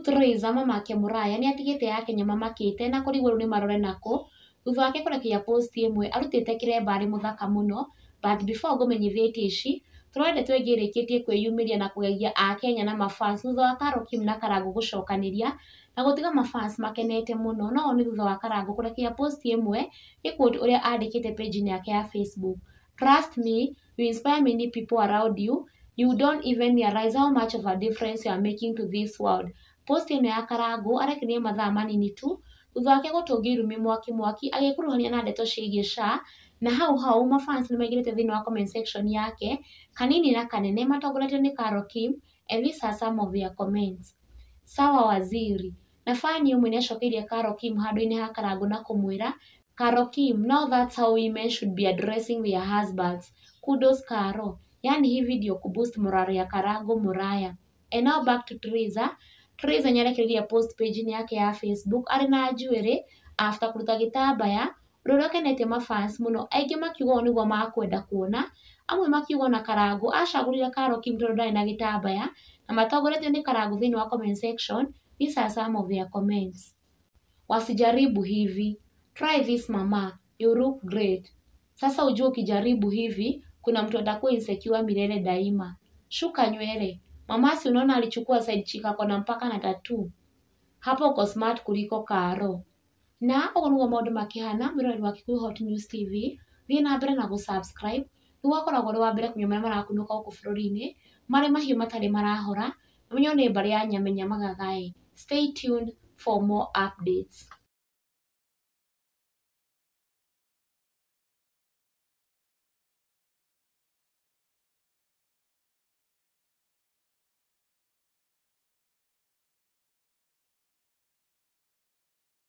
Triza mamake Mũraya nĩatigĩte Akenya mamakĩte na kũrigwo rĩu nĩ marore nakũ thutha wake kũrekia post ĩmwe arutĩte kĩremba arĩ mũthaka mũno. But before ngũmenyithĩtie ici, tũrore ndeto ĩngĩ ĩrĩkĩtie kwĩyumĩria na kũgegia Akenya na mafans thutha wa Carol Kim na Karangũ gũcokanĩria na gũtiga mafans makenete mũno. No nĩ thutha wa Karangũ kũrekia post ĩmwe ĩquote ũrĩa andĩkĩte page-inĩ yake ya Facebook: "Trust me, you inspire many people around you. You don't even realize how much of a difference you are making to this world." Post ĩno ya Karangũ arekereirie mathaa manini tu thutha wake gũtũngio irumi mwaki mwaki agĩkuruhania na ndeto ciĩgiĩ SHA, na hau hau mafans nĩmaingĩrĩte thĩinĩ wa comment section yake kanini na kanene matongoretio nĩ Carol Kim, and these are some of their comments. "Sawa waziri." Na fani ũmwe nĩacokeirie Carol Kim handũ-inĩ ha Karangũ na kũmwĩra, "Carol Kim, now that's how women should be addressing their husbands. Kudos Caro. Yani hivi ndio kuboost morale ya Karangu Muraya." And now back to Triza. Triza nĩarekereirie post page-inĩ yake ya Facebook arĩ na njuĩrĩ after kũruta gĩtambaya, ũndũ ũrĩa ũkenetie mafans mũno, aingĩ makiuga ũũ nĩguo makwenda kuona, amwe makiuga ona Karangũ acagũrire Carol Kim tondũ ndarĩ na gĩtambaya, na matongoretio nĩ Karangũ thĩinĩ wa comment section. These are some of their comments. "Wasijaribu hivi. Try this mama, you look great. Sasa ujue ukijaribu hivi kuna mtu atakuwa insecure milele daima. Shuka nywele. Mama, si unaona alichukua side chick ako na mpaka na tattoo. Hapo uko smart kuliko Karo." Na ũguo nĩguo maũndũ makĩhana. Mwĩroreri wa Kikuyu Hot News TV, thiĩ na mbere na gũ-subscribe nĩguo ũkoragwo ũrĩ wa mbere kũmenya marĩa marakunũka gũkũ bũrũri-inĩ marĩ mahiũ matarĩ marahora. Ũmenyo nĩ mbarĩ ya Nyamenya Magagaĩ. Stay tuned for more updates.